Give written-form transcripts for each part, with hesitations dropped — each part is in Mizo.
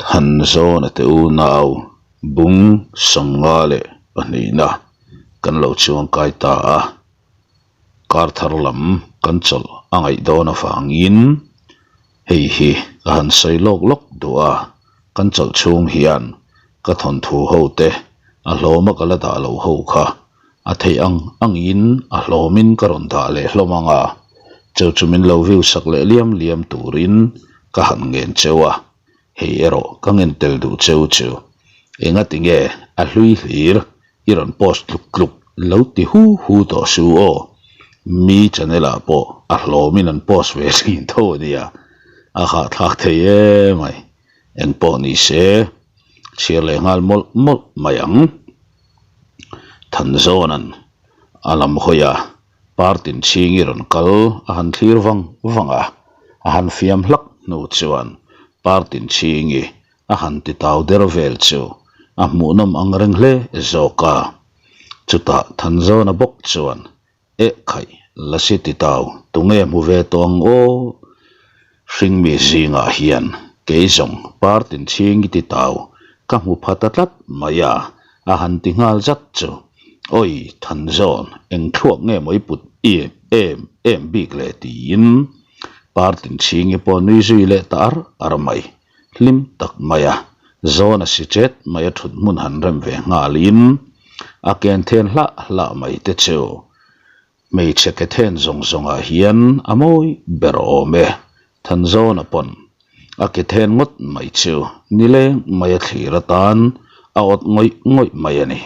Thanzawna te unau bung 50 leh pahnihna kan lo chuangkai ta a, kar thar lam kan chawlh a ngaih dawn avangin hei hi ka han sawi lawk lawk duh a, kan chawlh chhung hian ka thawnthu ho te a hlawma ka la dah loh ho kha a theih ang angin a hlawmin ka rawn dah leh hlawm ang a, chu chu min lo view sak leh liam liam turin ka han ngen cheu a, hei erawh ka ngen tel duh cheu chu engati nge a hlui hlir i rawn post tluk tluk lo ti hu hu tawh su aw, mi channel ah pawh a hlawmin an post ve thin tho a nia, a hahthlak thei emai. Engpawh ni se, chhiar leh nghal mawlh mawlh mai ang. Thanzawna'n a lam hawi a, Partin chhingi rawn kal a han thlir vang vang a, a han fiam hlak hnu chuan Partin chhingi a han ti tau der vel chu a hmuhnawm ang reng hle zawk a. Chutah Thanzawna bawk chuan Eh khaih, Lasi titau, tunge hmu ve tawh ang aw? Hringmi zingah hian kei zawng Partin chhingi titau ka hmu pha ta tlat mai a, a han ti nghal zat chu. Awi, Thanzawn, eng thluak nge maw i put em em em bik le tiin Partin chhingi pawh nui zui leh ta ar ar mai. Hlim tak mai a, zawn a si chet mai a thut hmun han rem ve nghalin a ken then hlah hlah mai te chu hmeichhe ke then zawng zawngah hian a mawi ber awm e. Thanzawna pawn a ke then ngawt mai chu nileng mai a thlir atan a awt ngawih ngawih mai a ni.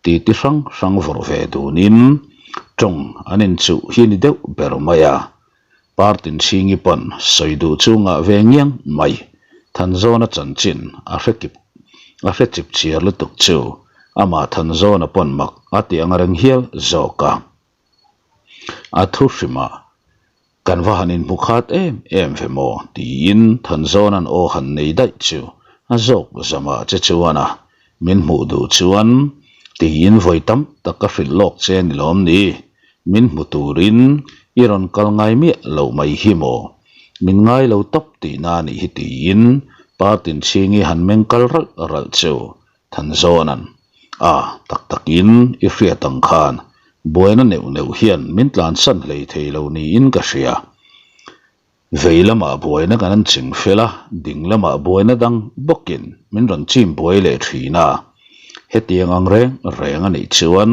Titi hrang hrang vawrh ve dunin tawng an inchuh hi ni deuh ber mai a. Partin Chhingi pawn sawi duh chu ngah ve ngiang mai. Thanzawna chanchin a hre kip a hre chip chhiar lutuk chu amah Thanzawna pawn mak a ti ang reng hial zawk a. A thu hrimah kan va han inhmu khat em em ve maw tiin Thanzawna'n aw han nei daih chu a zawk zamah che chuan a min hmuh duh chuan tiin vawi tam tak ka hrilh lawk che ni lawm ni. Min hmu turin i rawn kal ngai miah lo mai hi maw? Min ngai lo tawp tihna a nih hi tiin Partin chhingi han meng kal ralh ralh chu Thanzawna'n, A, tak takin i hriat ang khan buaina neuh neuh hian min tlansan hlei thei lo niin ka hria. Vei lamah buaina kan an ching fel a, ding lamah buaina dang bawkin min rawn chim buai leh thin a. Hetiang ang reng reng a nih chuan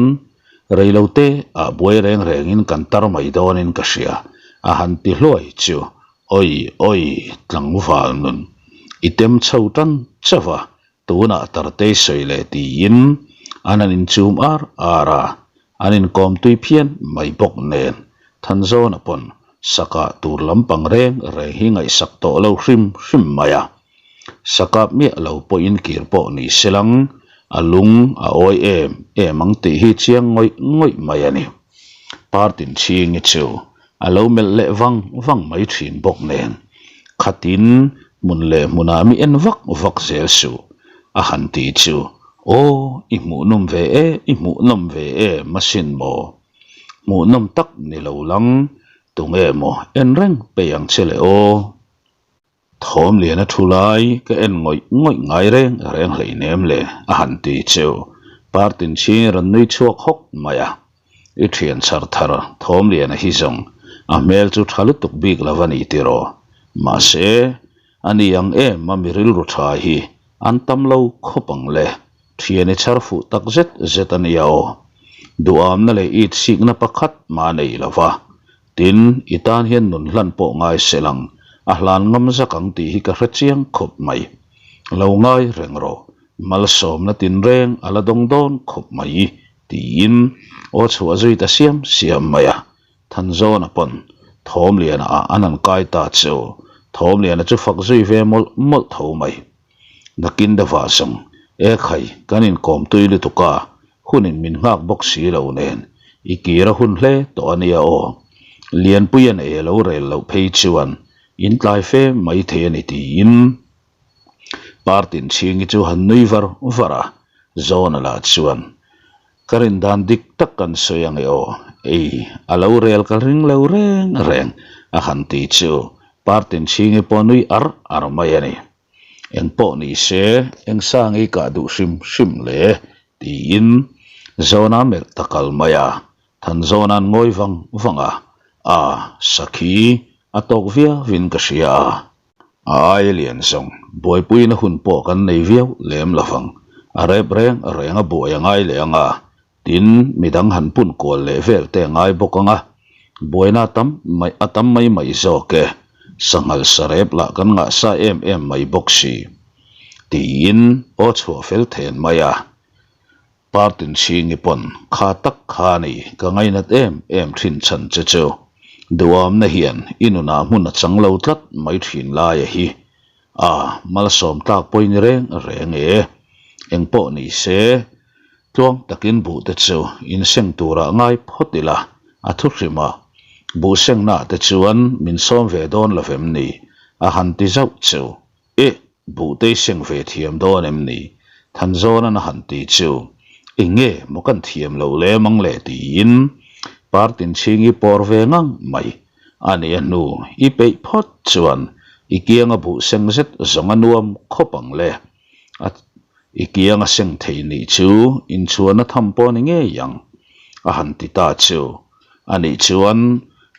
reilote ah buai reng rengin kan tar mai dawnin ka hria, a han ti hluai chu awi awi tlangval nun i tem chho tan chauh a, tunah tartei sawi leh tiin an han inchum ar ar a, an inkawm tui phian mai bawk nen Thanzawna pawn sakah tur lampang reng reng hi ngaihsak tawh lo hrim hrim mai a, sakap miah lo pawhin kir pawh ni se lang a lung a awi em em ang tih hi chiang ngawih ngawih mai a ni. Partin chhingi chu a lo melh leh vang vang mai thin bawk nen khatin hmun leh hmunah mi en vak vak zel suh a han ti chu aw i hmuhnawm ve e i hmuhnawm ve e masin maw hmuhnawm tak ni lo lang tunge maw en reng peih ang che le aw. Thawm lian a thu lai ka en ngawih ngawih ngai reng reng hleinem le a han ti cheu. Partin chhing rawn nui chhuak hawk mai a. I thian chhar thar Thawm lian a hi zawng a hmel chu tha lutuk bik lo a ni tiraw. Mahse, a ni ang em a mi rilru tha hi an tam lo khawp ang le. Thian i chhar fuh tak zet zet a nia aw. Duhamna leh it sikna pakhat mah a nei lo va. Tin, i tan hian nun hlan pawh ngai se lang, a hlan ngam zak ang tih hi ka hre chiang khawp mai. Lo ngai reng rawh, malsawmna tinreng a la dawng dawn khawp mai, tiin aw chhuah zui ta siam siam mai a. Thanzawna pawn Thawmliana ah an han kai ta chu, Thawmliana chu fak zui ve mawlh mawlh tho mai. Nakin deuhah zawng, E khai, kan inkawm tui lutuk a, Hunin min nghak bawk si lo nen, i kir a hun hle tawh a nia aw. Lianpuia'n ei a lo rel loh phei chuan in tlai fe mai thei a ni tiin Partin chhingi chu han nui var var a, Zawna lah chuan, Ka rin dan dik tak kan sawi ang e aw, ei a lo rel ka ring lo reng reng a han ti chu Partin chhingi pawh nui ar ar mai a ni. Eng pawh ni se, eng sa ngei kah duh hrim hrim le? tiin Zawna melh ta kal mai a. Thanzawna'n ngawi vang vang a, A, sakhi a tawk viauin ka hria a. A aia lian zawng buaipuina hun pawh kan nei viau lem lo vang. A rep reng reng a buai a ngai leh ang a, tin midang han pun kual leh vel te a ngai bawk ang a, buaina a tam mai a tam mai mai zawk e, sanghal sa rep lah kan ngah sa em em mai bawk si. Tiin aw chhuah fel then mai a. Partinchhingi pawn kha tak kha a ni, ka ngainat em em thin chhan che chu. Duhawmna hian i nunah hmun a chang lo tlat mai thin laia hi. A, malsawm tlak pawhin i reng reng e. Engpawh ni se, tluang takin buh te chu inseng turah ngai phawt ila, a thu hrim a. Buh sengnaah te chuan min sawm ve dawn lo vem ni? A han ti zauh chu. Eh, buhtei seng ve thiam dawn em ni? Thanzawnan a han ti chu, Eng nge maw kan thiam loh lem ang le tiin Partinchhingi pawr ve ngang mai. A ni a hnu i peih phawt chuan i kianga buh seng zet zawng a nuam khawp ang le. A i kianga seng thei nih chu inchhuahna tham pawh ni ngei ang a han ti ta chu. A nih chuan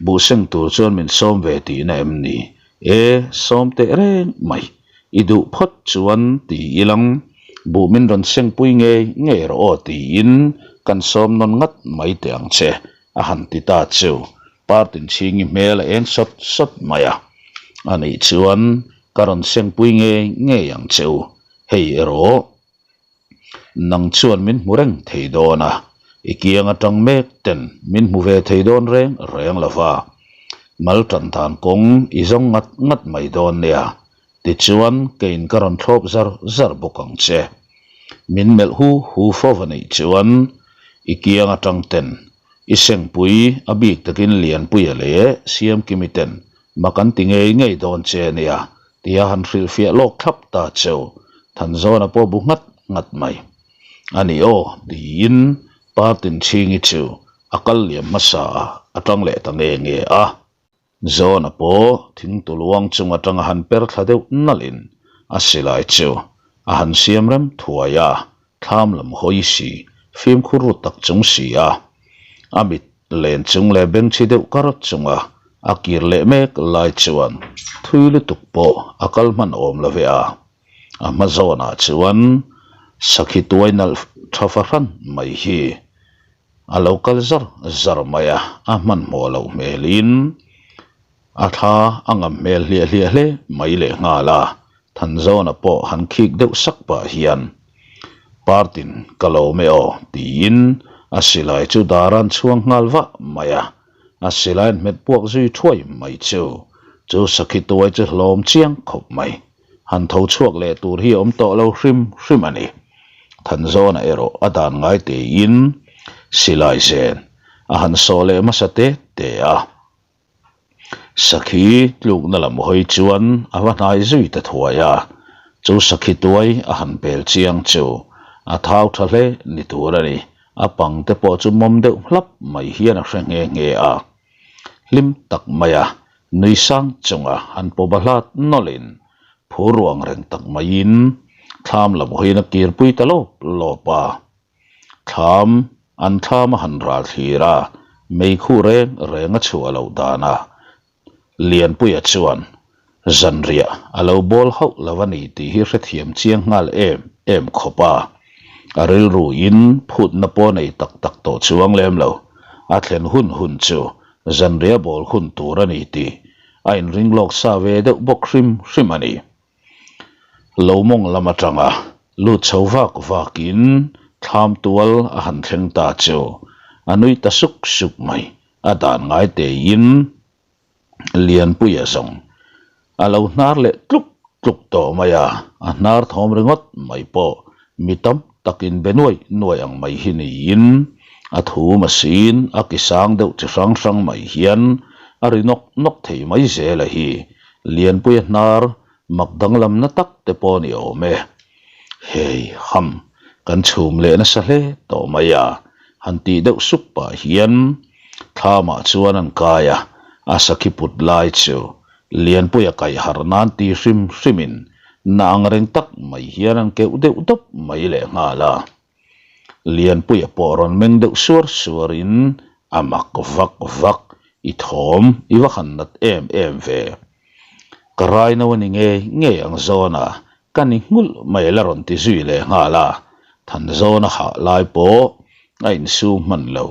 buh seng tur chuan min sawm ve tihna em ni? E, sawm teh reng mai, i duh phawt chuan ti ilang, buh min rawn sengpui ngei ngei rawh aw tiin kan sawm nawn ngat mai teh ang che, a han ti ta chu. Partinchhingi hmel a eng sawt sawt mai a. A nih chuan ka rawn sengpui ngei ngei ang che u, hei erawh. Nang chuan min hmu reng thei dawn a, i kiang atang mek ten min hmu ve thei dawn reng reng lo va. Mal tan dan kawng i zawng ngat ngat mai dawn nia, tichuan keiin ka rawn thlawp zar zar bawk ang che. Min melh hu hu fo va nih chuan i kiang atang ten i sengpui a bik takin Lianpuia leh Siamkimi ten Mak an ti ngei ngei dawn che nia, tia han hrilhfiah lawk thlap ta cheu. Thanzawna pawh bu nghat nghat mai. A ni aw, tiin Partinchhingi chu a kal liam hmasa a, a tang leh ta nge nge a. Zawna pawh thingtuluang chung atanga han per thla deuh nalhin a silai chu a han siam rem thuai a, thlam lam hawi si, fimkhur ru tak chung si a, a mit len chung leh bengchhi deuh kar chunga a kir leh mek lai chuan thui lutuk pawh a kal hman awm lo ve a. A hma zawnah chuan sakhi tuai nalh tha fahran mai hi a lo kal zar zar mai a, a hmanhmawh loh hmelin A thla a ngam hmel hliah hliah hle mai leh nghal a, Thanzawna pawh han khik deuh sak pah hian, Partin ka lo me aw, tiin a silai chu dara'n chhuang nghal vah mai a, a silai'n hmet puak zui thuai mai chu, chu sakhi tuai chu hlawm chiang khawp mai. Han tho chhuak leh tur hi a awm tawh lo hrim hrim a ni. Thanzawna erawh a dan ngai tein silai zen a han sawh leh hmasa te te a. Sakhi tlukna lam hawi chuan a va hnai zui ta thuai a, chu sakhi tuai a han pel chiang chu a thau tha hle ni tur a ni. A pang te pawh chu mawm deuh hlap mai hian a hre nghe nghe a. Hlim tak maia nui sang chunga han pawh ba hlat nawlhin phur ruang reng tak maiin thlam lam hawiin a kirpui ta lawp lawp a. Thlam, an thlam a han ral thlir a, meikhu reng reng a chhuah loh danah Lianpuia chuan zanriah a lo bawl hauh lo a ni tih hi hrethiam chiang nghal em em khawp a. A rilruin phutna pawh nei tak tak tawh chuang lem lo. A thlen hun hun chu zanriah bawl hun tur a ni tih a inring lawk sa ve deuh bawk hrim hrim a ni. Lo mawng lam atanga lut chho vak vakin thlam tual a han thleng ta chu a nui ta suk suk mai. A dan ngai teiin Lianpuia zawng a lo hnar leh tluk tluk tawh mai a, a hnar thawm ringawt mai pawh mi tam takin be nuai nuai ang mai hi niin a thum a sin a ki sang deuh chi hrang hrang mai hian a ri nawk nawk thei mai zel a hi. Lianpuia hnar mak danglamna tak te pawh ni awm e. Hei ham, kan chhum leh nasa hle tawh mai a, han tih deuh sup pah hian thlamah chuan an kai a, a sakhi put lai chu Lianpuia kaih harh nan ti hrim hrimin. Na ang reng tak mai hian an keuh deuh dawp mai leh nghal a. Lianpuia pawh rawn meng deuh suar suarin a mak vak vak, I thawm i va han nat em em ve. Ka raino a ni ngei ngei ang zawna ka ni nghulh mai la rawn ti zui leh nghal a, Thanzawna hah lai pawh a insum hman lo,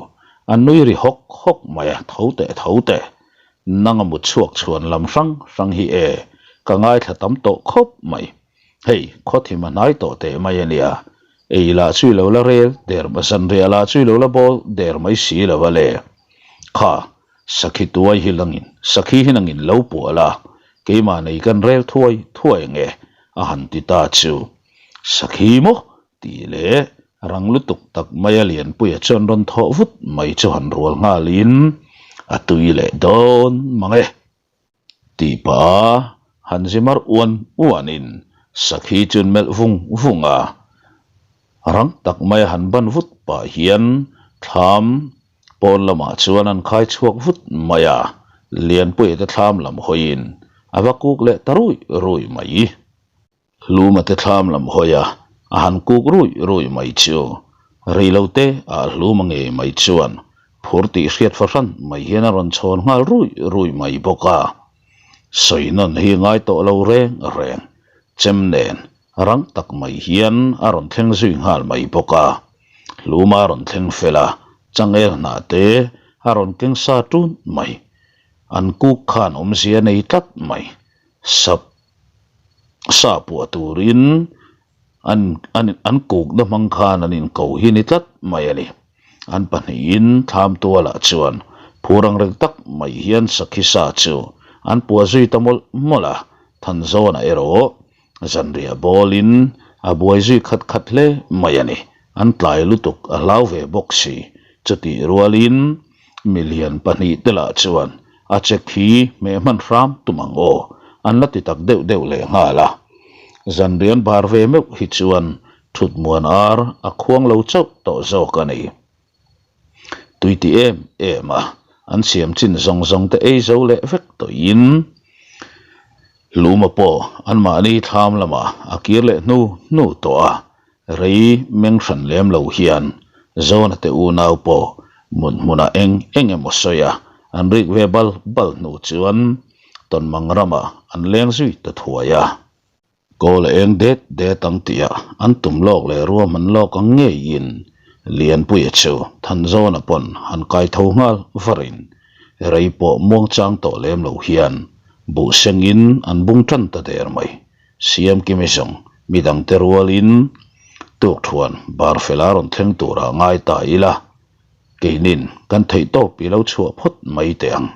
a nui ri hawk hawk mai a, tho teh tho teh, nang a mut chhuak chhuan lam hrang hrang hi e, ka ngaithla tam tawh khawp mai. Hei, khawthim a hnai tawh teh mai a nia. Ei lah chu i lo la rel der mai, zanriah lah chu i lo la bawl der mai si lo a le. Kha, sakhi tuai hi langin, sakhi hi nangin lo puah la, keimah nei kan rel thuai thuai ang e, a han ti ta chu. Sakhi maw? tih leh rang lutuk tak maia Lianpuia chuan rawn thawh vut mai chu han rual nghalin a tui leh dawn mang e. Tih pah a han zi mar uan uanin sakhi chu an melh vung vung a, rang tak maia han ban vut pah hian thlam pawn lamah chuan an khai chhuak vut mai a, Lianpuia te thlam lam hawiin a va kuk leh ta rui rui mai. Hluma te thlam lam hawi a, a han kuk rui rui mai chu. Rei lo te ah Hluma ngei mai chuan phur tih hriat fahran mai hian a rawn chhawn nghal rui rui mai bawk a. Sawi nawn hi ngai tawh lo reng reng, chem nen rang tak mai hian a rawn thleng zui nghal mai bawk a. Hluma a rawn thleng fel a, changel hnah te a rawn keng sa tun mai. An kuk khan awmzia nei tlat mai. Sap sa puah turin an an an kukna hmang khan an inko hi ni tlat mai a ni. An pahnihin thlam tualah chuan phur ang reng tak mai hian sakhi sa chu an puah zui ta mawlh mawlh a, Thanzawna erawh zanriah bawlin a buai zui khat khat hle mai a ni. An tlai lutuk a hlau ve bawk si, chutih rualin Milian pahnihte lah chuan a check hi hmeh hman hram tum ang aw, an la ti tak deuh deuh leh nghal a. Zanrian bar ve meuh hi chuan thut muan ar a khuang lo chauh tawh zawk a ni. Tui ti em em a, an siam chin zawng zawng te ei zo leh vek tawhin Luma pawh anmahni thlam lamah a kir leh hnu hnu tawh a, Rei meng hran lem lo hian Zona te unau pawh mut hmunah eng eng emaw sawi a, an rik ve bal bal hnu chuan Tawnmang ramah an leng zui ta thuai a. Kawl a eng det det ang tihah an tum lawk leh ruahman lawk ang ngeiin Lianpuia chu Thanzawna pawn han kai tho nghal varin rei pawh muangchang tawh lem lo hian buh sengin an bung tan ta der mai. Siamkimi zawng midangte rualin tukthuan bar fela rawn thleng turah ngai ta ila, keinin kan theihtawp i lo chhuah phawt mai teh ang.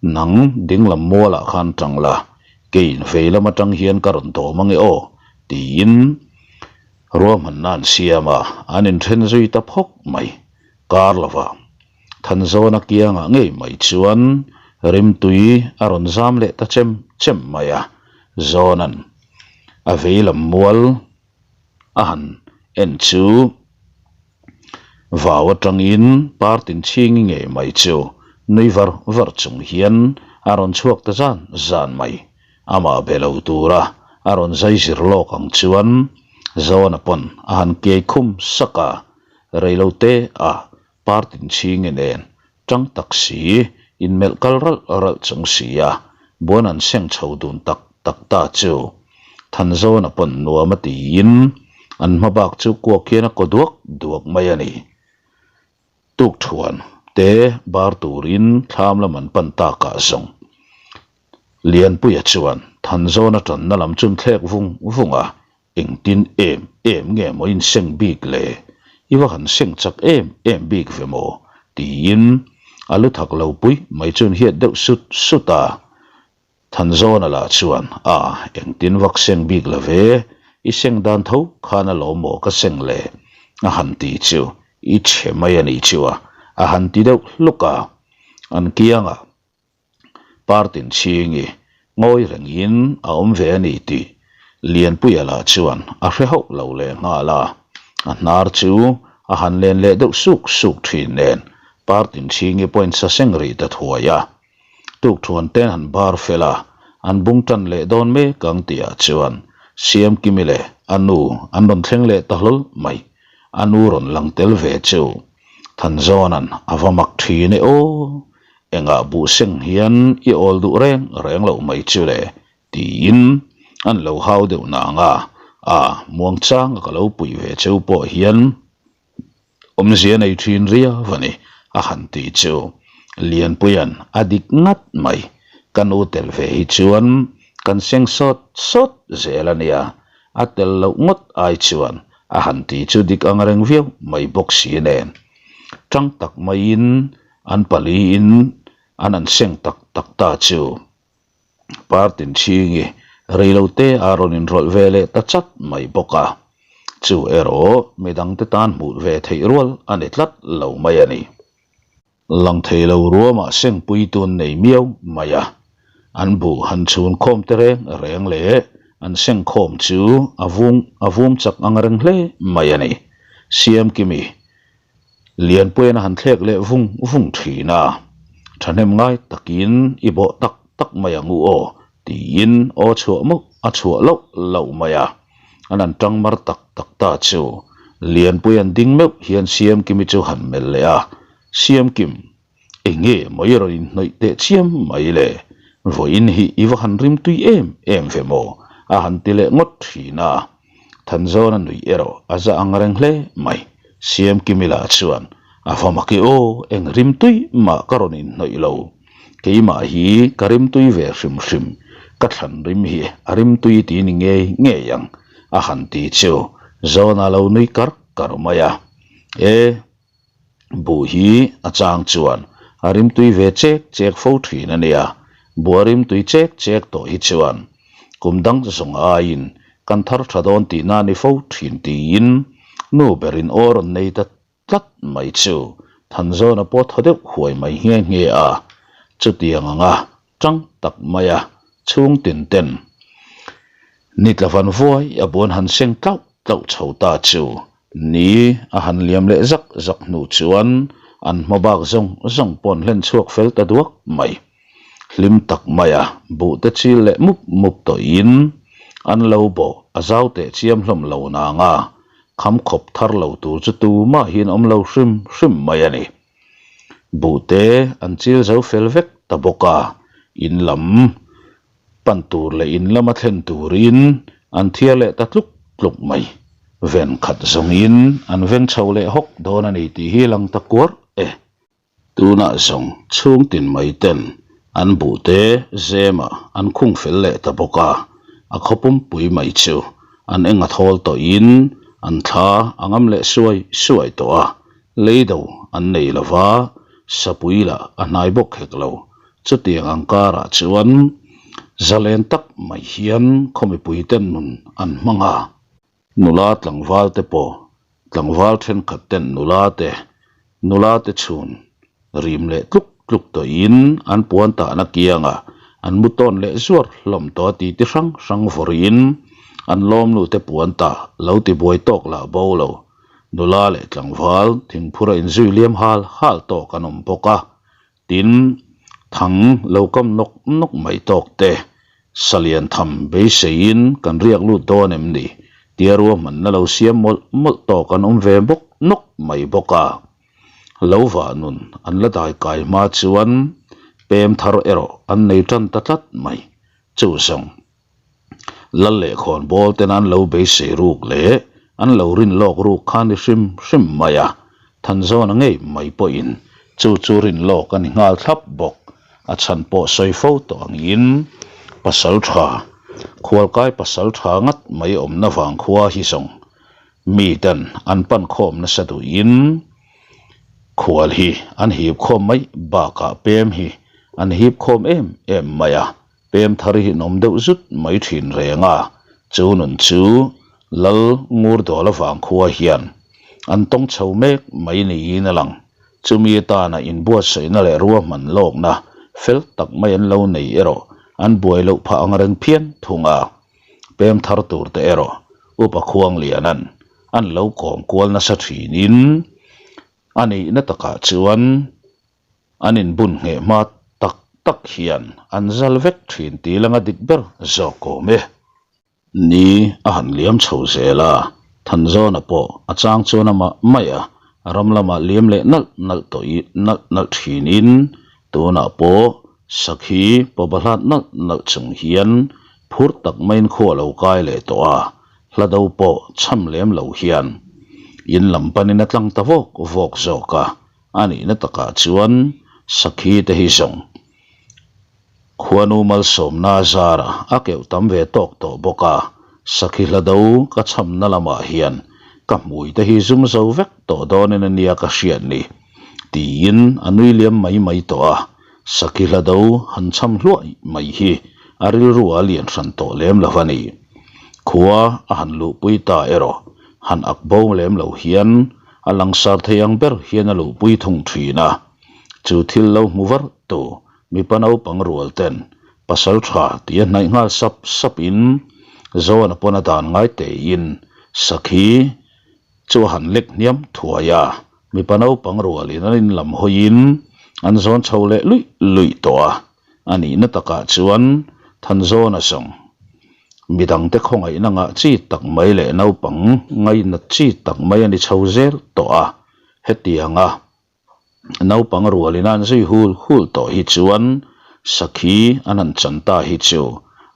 Nang dinglam mualah khan tang la, keiin vei lam atang hian ka rawn dawm ange aw, tiin ruahmanna an siam a, an inthen zui ta phawk mai. Kar lovah Thanzawna kiangah ngei mai chuan rimtui a rawn zam leh ta chem chem mai a, Zawna'n a vei lam mual a han en chu vau atangin partin chhingi ngei mai chu nui var var chung hian a rawn chhuak ta zan zan mai. Amah be lo tura a rawn zai zir lawk ang chuan Zawna pawn a han kiai khum sak a, reilote a Partin chhinge nen tang tak si, inmelh kal ralh ralh chung si a, buan an seng chho dun tak tak ta chu Thanzawna pawn nuam a tiin an hma bak chu kuak hian a kaw duak duak mai a ni. Tukthuan te bar turin thlam lam an pan takah zawng Lianpuia chuan Thanzawna tanna lam chu an thlek vung vung a, Engtin em em nge maw in seng bik le? I va han seng chak em em bik ve maw? tiin a lu thak lo pui mai chuan hiat deuh sut sut a. Thanzawna lah chuan, A, engtin vak seng bik lo ve, i seng dan tho khan alawm maw ka seng le? a han ti chu i chhe mai a nih chu a, a han ti deuh hluk a. An kiangah Partin chhingi ngawi rengin a awm ve a ni tih Lianpuia lah chuan a hre hauh lo leh nghal a, a hnar chu a han len leh deuh suk suk thin nen Partin chhingi pawhin sa seng rih ta thuai a. Tukthuan ten han bar fel a, an bung tan leh dawn mek ang tihah chuan. Siamkimi leh a nu an rawn thleng leh ta hlawl mai. A nu rawn lang tel ve chu Thanzawna'n a va mak thin e aw, engah buh seng hian i awl duh reng reng loh mai chu le tiin an lo hau deuh nang a, a muangchanga ka lo puih ve cheu pawh hian Awmzia nei thin riau a ni, a han ti chu. Lianpuia'n a dik ngat mai. Ka nu tel ve hi chuan kan seng sawt sawt zel a nia, a tel loh ngawt ai chuan a han ti chu dik ang reng viau mai bawk si nen. Tang tak maiin an paliin an an seng tak tak ta chu. Partinchhingi reilote a rawn inrawlh ve leh ta chat mai bawk a, chu erawh midangte tan hmuh ve theih rual a ni tlat lo mai a ni. Lang thei lo ruamah sengpui tun nei miau mai a, an buh han chhun khawm te reng reng leh an sengkhawm chu a vung a vum chak ang reng hle mai a ni. Siamkimi Lianpuian a han thlek leh vung vung thin a, thahnem ngai takin i bawh tak tak mai ang u aw tiin aw chhuah mauh a chhuah loh loh mai a, an han tang mar tak tak ta chu Lianpuian ding meuh hian Siamkimi chu han melh leh a, Siamkim, Enge maw i rawn inhnawih teh chiam mai le? Vawiin hi i va han rim tui em em ve maw? a han ti leh ngawt thin a. Thanzawna nuih erawh a za ang reng hle mai. Siamkimila chuan, A va mak i aw, eng rim tui mah ka rawn inhnawih lo. Keimah hi ka rim tui ve hrim hrim, ka thlan rim hi a rim tui ti ni ngei ngei ang, a han ti chu Zawna lo nui kar kar mai a. E. Buh hi a chang chuan a rimtui ve chek chek fo thin a nia, buh a rimtui chek chek tawh hi chuan kum dang zawng aiin kan thar tha dawn tihna a ni fo thin tiin nu berin aw rawn nei ta tlat mai chu Thanzawna pawh thaw deuh huai mai nghe nghe a, chutiang anga Tang tak mai a, chhung tin ten ni tla van vuai a buan han seng tlauh tlauh chho ta chu ni a han liam leh zak zak hnu chuan an hma bak zawng zawng paw'n hlen chhuak fel ta duak mai. Hlim tak mai a, buh te chil leh mup mup tawhin an lo bawh a zau teh chiam hlawm lo nang a, kham khawp thar lo tur chu tumahin awm lo hrim hrim mai a ni. Buhte an chil zo fel vek ta bawk a, in lam pan tur leh in lama thlen turin an thiar leh ta tluk tluk mai. Ven khat zawngin an veng chho leh hawk dawn a ni tih hi lang ta kuar e. Tunah zawng chhung tin mai ten an buhte zemah an khung fel leh ta bawk a, a khaw pumpui mai chu an eng a thawl tawhin an thla a ngam leh suai suai tawh a, Leido an nei lo va, sapui lah a hnai bawk hek lo. Chutiang ang karah chuan zalen tak mai hian khaw mipuiten nun an hmang a. Nula tlangval te pawh tlangval thenkhat ten nula te nula te chhun rim leh tluk tluk tawhin an puan tahna kiangah an mu tawn leh zuar hlawm tawh a ti ti hrang hrang vawrin an lawmnu te puan tah lo ti buai tawk lah bo lo. Nula leh tlangval thingphur a inzui liam hal hal tawk an awm bawk a, tin, thang lo kam nawk nawk mai tawk te, salian tham beiseiin kan riak lut dawn em ni? tia ruahmanna lo siam mawlh mawlh tawk an awm ve bawk nawk mai bawk a. Lo vah nun an la dai kai hma chuan pem thar erawh an nei tan ta tlat mai. Chu zawng. Lal leh khawnbawl ten an lo beisei ruk leh an lo rin lawk ruk kha ni hrim hrim mai a, Thanzawna ngei mai pawhin chu chu rin lawk a ni nghal thlap bawk. A chhan pawh sawi fo tawh angin pasal tha, khualkai pasal tha ngat mai awmna vang khua hi zawng miten an pan khawm nasa duhin khual hi an hip khawm mai bakah pem hi an hip khawm em em mai a. Pem thar hi an awm deuh zut mai thin reng a, chu nun chu Lal Ngurdawla vangkhua hian an tawng chho mek mai niin a lang. Chumi atana inbuatsaihna leh ruahman lawkna fel tak mai an lo nei erawh an buai loh phah ang reng phian thung a. Pem thar tur te erawh Upa Khuangliana'n an lo kawm kual nasa thinin a nihna takah chuan An inbun ngheh hma tak tak hian an zal vek thin tih langa dik ber zawk awm e. Ni a han liam chho zel a, Thanzawna pawh a chang chuan amah mai a, ram lamah liam leh nalh nalh tawh i nalh nalh thinin tunah pawh sakhi pawba hlat nalh nalh chung hian phur tak maiin khua lo kai leh tawh a, hla do pawh cham lem lo hian in lam panin a tlang ta vawk vawk zawk a, a nihna takah chuan sakhi te hi zawng Khuanu malsawmna a zar a, a keuh tam ve tawk tawh bawk a, sakhi hla do ka chhamna lamah hian ka hmui te hi zum zo vek tawh dawnin a nia ka hriat ni, tiin a nui liam mai mai tawh a, sakhi hla do han chham hluai mai hi a rilru a lian hran tawh lem lo a ni. Khua a han luhpui ta erawh han ak bo lem lo hian a langsar thei ang ber hian a luhpui thung thin a, chu thil lo hmu var tu Mipa naupang rual ten pasal tha tih a hnaih nghal sap sap in Zawn a pawn a dan ngai teiin sakhi chu a han lek hniam thuai a, mipa naupang rual in an in lam hawi in an zawn chho leh luih luih tawh a, a nihna takah chuan Thanzawna zawng midangte khawngaihna ngah chi tak mai leh naupang ngainat chi tak mai a ni chho zel tawh a, hetianga Naupang rualin an zui hul hul tawh hi chuan sakhi an han chan ta hi chu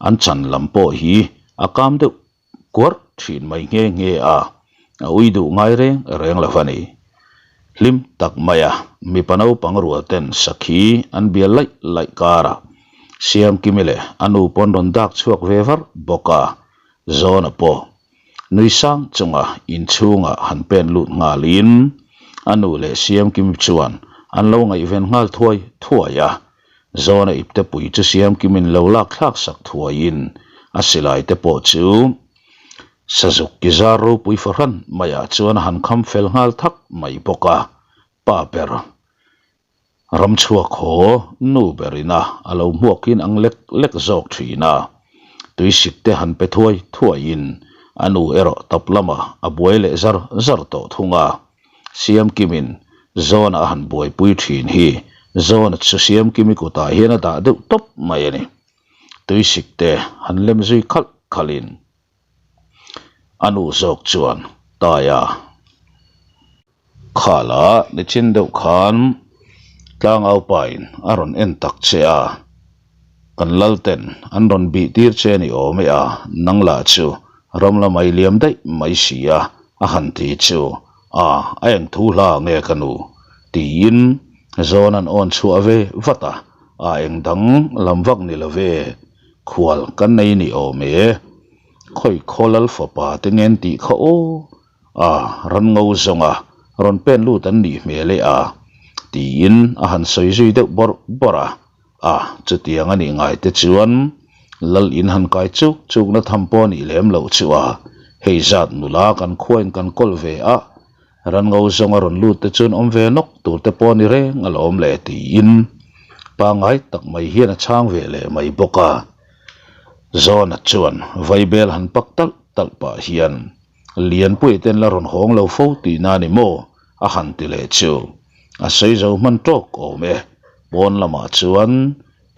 an chan lam pawh hi a kam deuh kuarh thin mai nghe nghe a, a ui duh ngai reng reng lo a ni. Hlim tak maia mipa naupang rual ten sakhi an bial laih laih karah Siamkimi leh a nu pawn rawn dak chhuak ve var bawk a, Zawna pawh Nui sang chunga inchhungah han pen lut nghalin a nu leh Siamkim chuan an lo ngaihven nghal thuai thuai a. Zawna iptepui chu Siamkimin lo lak thlak sak thuaiin a silai te pawh chu Sazuk ki zar ropui fahran maiah chuan a han kham fel nghal thak mai bawk a. Pa ber Ram chhuak haw nu ber ina a lo hmuakin ang lek lek zawk thin a, tuisik te han pe thuai thuaiin a nu erawh tap lamah a buai leh zar zar tawh thung a. Siamkimin Zawna a han buaipui thin hi Zawna chu Siamkimi kutah hian a dah deuh tawp mai a ni. Tuisik te han lem zui khalh khalhin a nu zawk chuan Taia. Khala nichin deuh khan tlangaupain a rawn en tak che a, kan lalten an rawn bih tir che ni awm e a, nang lah chu ram la mai liam daih mai si a, a han ti chu a, a eng thu hla nge ka nu? tiin zawn an awn chhuah ve vat a, a eng dang lam vak ni lo ve, khual kan nei ni awm e, khawi khaw lal fapa te ngen tih kha aw. A, ran ngo zawnga rawn pen lut an nih hmel e a, tiin a han sawi zui deuh bawrh bawrh a. A, chutiang a nih ngai te chuan Lal in han kai chuk chukna tham pawh a nih lem loh chu a, hei zat nula kan khuain kan kawl ve a, ran ngo zawnga rawn lut te chuan awm ve nawk tur te pawh a ni reng alawm le tiin pangngai tak mai hian a chhang ve leh mai bawk a. Zawna chuan vaibel han pak talh talh pah hian Lianpuii ten la rawn hawng lo fo tihna a ni maw? a han ti leh chu. A sawi zo hman tawk awm e. Pawn lamah chuan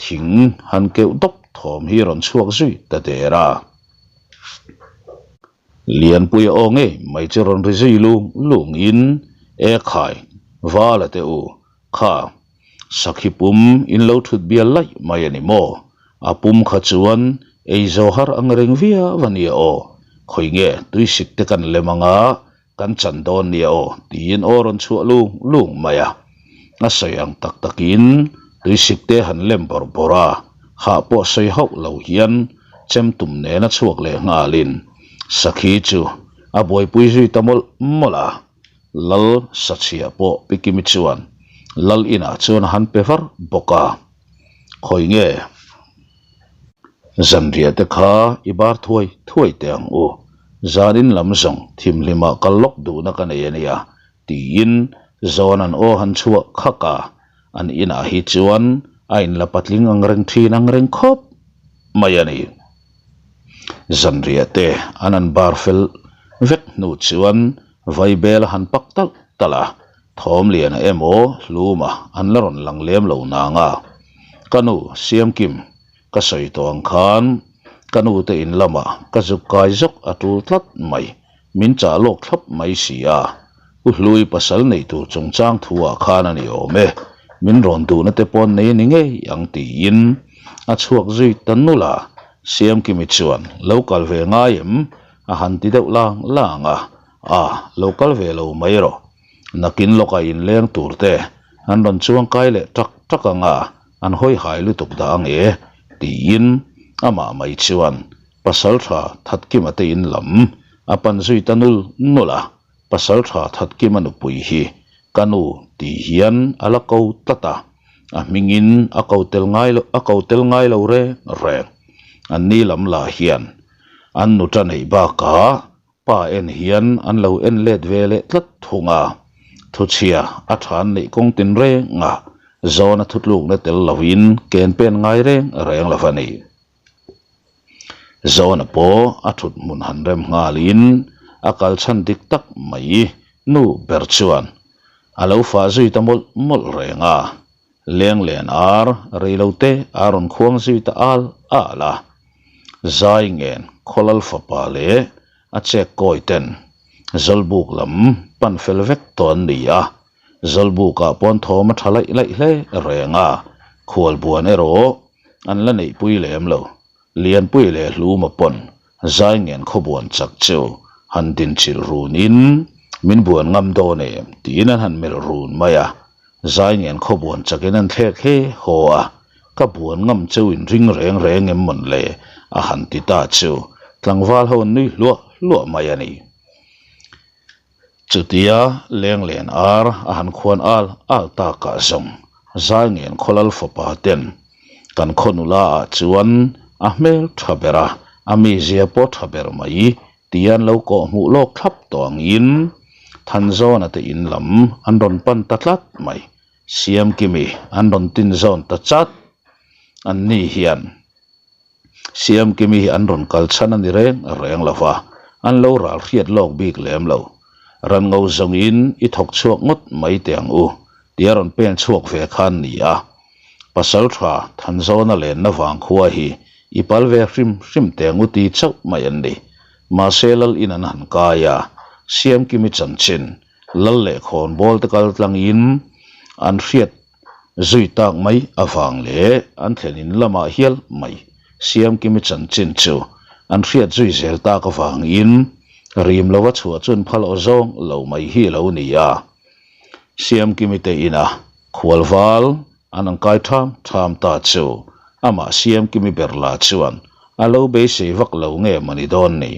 thing han keuh dawp thawm hi rawn chhuak zui ta der a. Lianpuia aw ngei mai chu rawn ri zui lung lungin, E khai, Vala te u, kha Sakhi pum in lo thut bial laih mai a ni maw? A pum kha chuan ei zo har ang reng viau a nia aw. Khawi nge tuisik te kan lem anga kan chan dawn nia aw tiin aw rawn chhuah lung lung mai a. A sawi ang tak takin tuisik te han lem bawrh bawrh a, hah pawh sawi hauh lo hian chem tum nena chhuak leh nghalin sakhi chu a buaipui zui ta mawlh mawlh a. Lal Sachhia pawh Pi Kimi chuan Lal inah chuan a han pe var bawk a, Khawi nge zanriah te kha i bar thuai thuai teh ang u, zanin lam zawng thimhlimah kal lawk duhna ka nei a nia, tiin zawn an aw han chhuah khak a, an inah hi chuan a inla patling ang reng thin ang reng khawp mai a ni. Zanriah te an han bar fel vek hnu chuan Vaibel a han pak talh talh a, Thawmliana emaw Hluma an la rawn lang lem lo nang a. Ka nu, Siamkim, ka sawi tawh ang khan. Ka nu te in lamah ka zuk kai zawk a tul tlat mai, min chah lawk thlap mai si a. U Hlui pasal neih tur chungchang thu ah khan a ni awm e, min rawn duhna te pawn nei a ni ngei ang tiin a chhuak zui ta nulh a. Siamkimi chuan lo kal ve ngai em? a han ti deuh lang lang a, A, lo kal ve lo mai rawh. Nakin lawkah inleng tur te an rawn chuang kai leh tak tak ang a, an hawi hai lutuk dah ang e, tiin amah mai chuan Pasaltha Thatkima te in lam a pan zui ta nul nul a, Pasaltha Thatkima nupui hi ka nu ti hian a la ko tlat a, a hmingin a ko tel ngai lo a ko tel ngai lo reng reng. Anni lam lah hian an nuta neih bakah Pa en hian an lo en let ve leh tlat thung a, thuchhia a tha an neih kawng tin reng a, zawna thutlukna tel lovin ken pen ngai reng reng lo a ni. Zawna pawh a thut hmun han rem nghalin a kal chhan dik tak mai nu ber chuan a lo fah zui ta mawlh mawlh reng a, lenglen ar reilote a rawn khuang zui ta al al a. Zai ngen Khawlal fapa leh a chek kawi ten Zawlbuk lam pan fel vek tawh an ni a, Zawlbukah pawn thawm a tha laih laih hle reng a, khualbuan erawh an la neihpui lem lo. Lianpui leh Hluma pawn Zai ngen khawbuan chak chu han dinchilh runin min buan ngam dawn em tiin an han melh run mai a, Zai ngen khawbuan chakin an thlek he haw a, ka buan ngam cheu in ring reng reng em mawn le? a han ti ta chu tlangval ho an nui hluah hluah mai a ni. Chutia lenglen ar a han khuan al al takah zawng zai ngen khawlal fapa ten kan khaw nula ah chuan a hmel tha ber a, a mizia pawh tha ber mai Tia an lo kawh hmuh lawk thlap tawh angin Thanzawna te in lam an rawn pan ta tlat mai. Siamkimi an rawn tin zawn ta chat. Anni hian Siamkimi hi an rawn kal chhan a ni reng reng lo va, an lo ral hriat lawk bik lem lo. Ran ngo zawngin i thawk chhuak ngawt mai teh ang u tia rawn pen chhuak ve khan ni a. Pasal tha Thanzawna lenna vang khua hi i pal ve hrim hrim teh ang u ti chauh mai an ni. Mahse lal in an han kai a, Siamkimi chanchin, lal leh khawnbawl te kal tlangin an hriat zui tak mai avang leh an thlen in lamah hial mai Siamkimi chanchin chu an hriat zui zel tak avangin rim lova chhuah chun phal aw zawng lo mai hi a lo ni a. Siamkimi te ina Khualval an ang kai tham tham ta chu amah Siamkimi ber la chuan a lo beisei vak lo nge mawni dawn ni.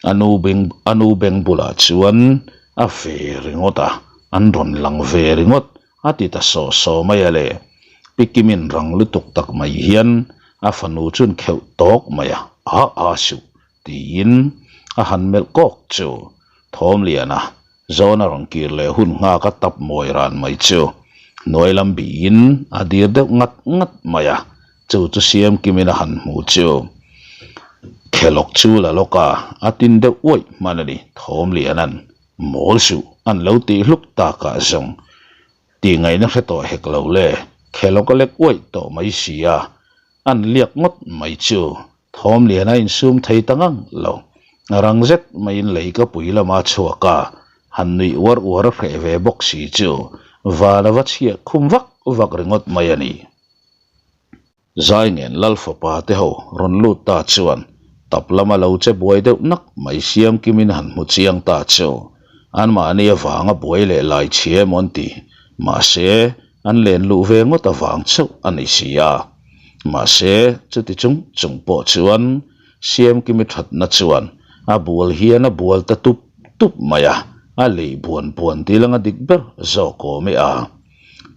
A nu beng a nu beng bulah chuan a ve ringawt a, an rawn lang ve ringawt a ti ta saw saw mai a le. Pi Kimin rang lutuk tak mai hian a fanu chuan kheuh tawk mai a, a a suh tiin a han melh kawk chu Thawmliana Zawn a rawn kir leh hun nghak a tap mawi ran mai chu hnuai lam bihin a dir deuh ngat ngat mai a, chu chu siam kimin a han hmu chu khelawk chu la lawk a, a tin deuh uaih hman a ni Thawmliana'n mawl suh an lo tih hluk takah zawng tih ngaihna hre tawh hek lo le, khelawk a lek uaih tawh mai si a, An liak ngawt mai chu thawm lian a insum thei ta ngang lo. Rang zet maiin lei ka pui lama chhuak a, han nuih uar uar a hreh ve bawk si chu van a va chhiah khum vak vak ringawt mai a ni. Zai ngen Lal fapa te ho rawn lut ta chuan tap lama lo che buai deuh nak mai siam kimin han hmu chiang ta chu anmahni avanga buai leh lai chhia emaw an ti. Mahse, An len luh ve ngawt avang chauh a ni si a. Mahse, chuti chung chung pawh chuan Siamkimi thatna chuan a bual hian a bual ta tup tup mai a, a lei buan buan dil anga dik ber zawk awm e a.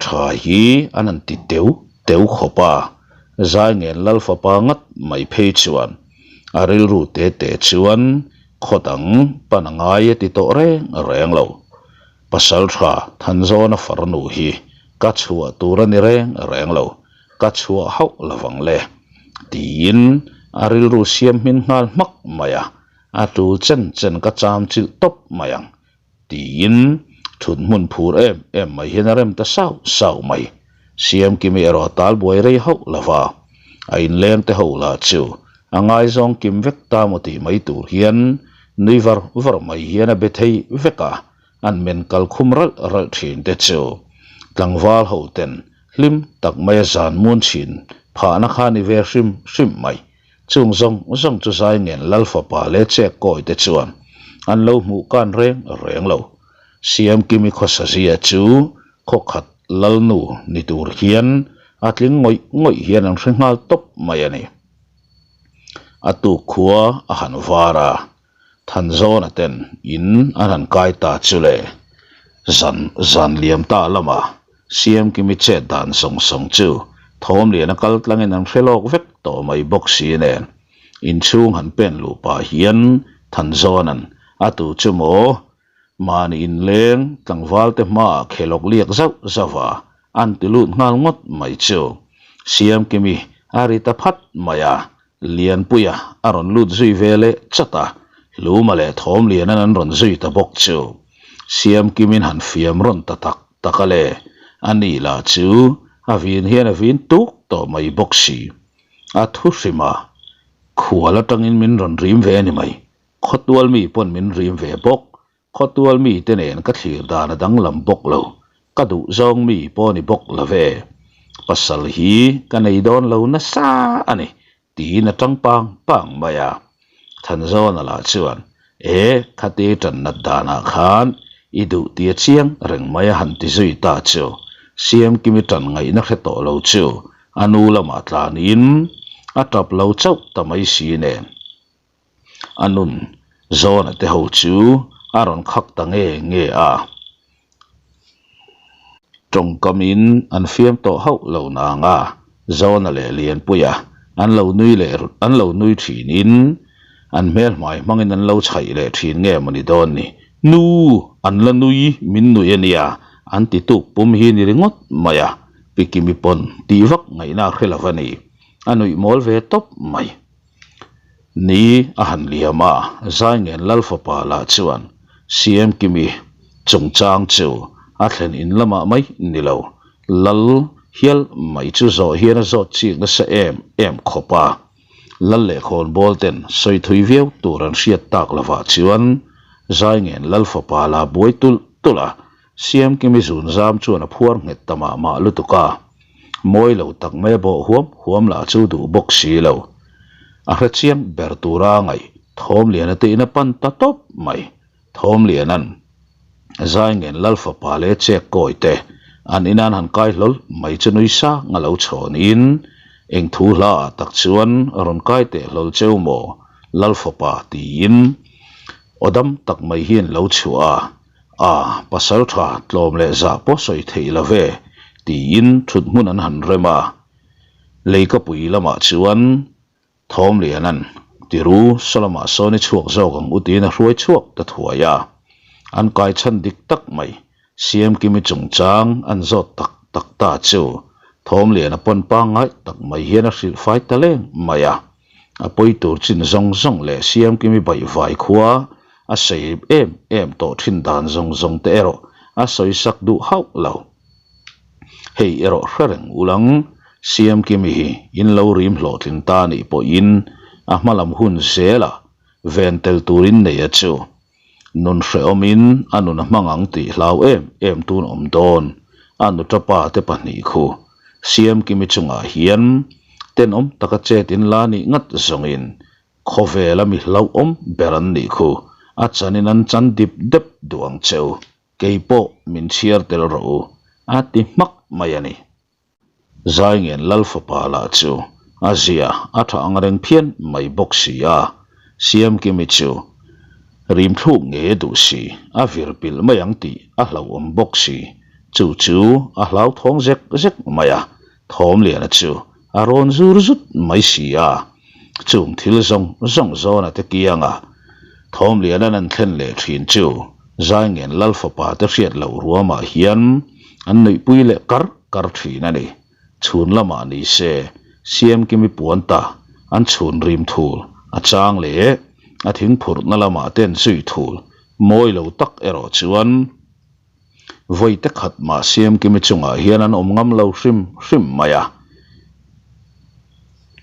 Tha hi an han ti teu teu khawp a, Zaingen Lal fapa ngat mai phei chuan a rilru te te chuan khaw dang pan a ngai a ti tawh reng reng lo. Pasal tha Thanzawna farnu hi ka chhuah tur a ni reng reng lo, ka chhuah hauh lovang le, tiin a rilru siam hmin nghal hmak mai a, a tul chen chen ka cham chilh tawp mai ang, tiin thut hmun phur em em mai hian a rem ta sauh sauh mai. Siamkimi erawh a tal buai rei hauh lova, a inleng te ho lah chu. A ngaizawng kim vek ta maw tih mai tur hian nui var var mai hian a be thei vek a, an men kal khum ralh ralh thin te chu tlangval ho ten hlim tak maia zan muan thin phahna kha ni ve hrim hrim mai. Chung zawng zawng chu zai ngen lal fapa leh chek kawi te chuan an lo hmuh kan reng reng lo. Siamkimi khawsazia chu khawkhat lalnu ni tur hian a tling ngawih ngawih hian an hre nghal tawp mai a ni. A tuk khua a han var a, Thanzawna ten in an han kai ta chu le. Zan zan liam ta lama Siamkimi chet dan sawng sawng chu thawmlian a kal tlangin an hre lawk vek tawh mai bawk si nen. Inchhung han pen luh pah hian Thanzawna'n a tu chu maw Mahni inleng tlangvalte hmaah khelawk liak zauh zauh a, an ti lut nghal ngawt mai chu. Siamkimi a ri ta phat mai a, Lianpuia a rawn lut zui ve leh chat a, Hluma leh Thawmlianan an rawn zui ta bawk chu. Siamkimin han fiam rawn ta tak tak a le, a ni lah chu a vin hian a vin tuk tawh mai bawk si. A thu hrim a, khual atangin min rawn rim ve a ni mai, Khawtual mi pawn min rim ve bawk. Khawtual mi te nen ka thlir dan a danglam bawk lo. Ka duh zawng mi pawh ni bawk lo ve. Pasal hi ka nei dawn lo nasa a ni, tiin a tang pang pang mai a. Thanzawna lah chuan, E, khati tan nat danah khan i duh tia chiang reng mai a han ti zui ta chu. Siamkimi tan ngaihna hre tawh lo chu a nu lamah tlanin a tap lo chauh ta mai si nen. A nun Zawna te ho chu a rawn khak ta nge nge a. Tawngkamin an fiam tawh hauh lo nang a, Zawna leh Lianpuia an lo nui leh an lo nui thinin an hmelhmai hmangin an lo chhaih leh thin nge maw ni dawn ni. Nu! An la nui min nui a nia, an ti tuk pum hi ni ringawt mai a, Pikimi pawn tih vak ngaihna a hre lo va ni. A nuih mawl ve tawp mai. Ni a han liam a, Zaingen Lalfapa lah chuan CM Kimi chungchang chu a thlen in lamah mai ni lo, Lal hial mai chu zawh hian a zawt chik nasa em em khawp a. Lal leh khawnbawl ten sawi thui viau tur an hriat tak lovah chuan Zaingen Lalfapa la buai tulh tulh a, Siamkimi zun zam chuan a phuar nghet ta mah mah lutuk a, mawi lo tak mai a bawh huam huam lah chu duh bawk si lo. A hre chiang ber tura a ngaih Thawmliana te in a pan ta tawp mai. Thawmliana'n Zaingen Lalfapa leh Chek Kawi te an inan han kai hlawl mai chu nui sang a lo chhawnin eng thu hla ah tak chuan rawn kai teh hlawl cheu maw Lalfapa tiin aw dam tak mai hian lo chhuah a. A, pasal tha tlawm leh zah pawh sawi theih lo ve, tiin thut hmun an han rem a. Leikapui lamah chuan Thawmliana'n, Tiru, sawlamah sawn i chhuak zawk ang u tiin a hruai chhuak ta thuai a. An kai chhan dik tak mai, Siamkimi chungchang an zawt tak tak ta chu Thawmliana pawn pangngai tak mai hian a hrilh fai ta leng mai a. A pawi tur chin zawng zawng leh Siamkimi baihvai khua a sawi em em tawh thin dan zawng zawng te erawh a sawi sak duh hauh lo. Hei erawh hre reng ulang, Siamkimi hi in lo rim hlawhtling ta anih pawhin a hma lam hun zelah ven tel turin nei a chu. Nun hrehawmin a nun a hmang ang tih hlau em em tun awm dawn a nutapa te pahnih khu Siamkimi chungah hian tenawm taka chet in la nih ngat zawngin Khawvela mi hlauhawm ber an nih khu, a chanin an chan dip dep duh ang cheu, kei pawh min chhiar tel rawh u, a ti hmak mai a ni. Zaingen Lalfapa lah chu a zia a tha ang reng phian mai bawk si a, Siamkimi chu rim thluk ngei a duh si, a vir pilh mai ang tih a hlauhawm bawk si, chu chu a hlauthawng zek zek mai a, Thawmliana chu a rawn zur zut mai si a, chung thil zawng zawng zawna te kianga Thawmliana'n an thlen leh thin chu Zaingen Lalfapa te hriat loh ruamah hian an nuihpui leh kar kar thin a ni. Chhun lamah ni se Siamkimi puan ta an chhun rim thul a chang leh a thingphurhna lamah te an zui thul mawi lo tak erawh chuan Vawi te khat mah Siamkimi chungah hian an awm ngam lo hrim hrim mai a.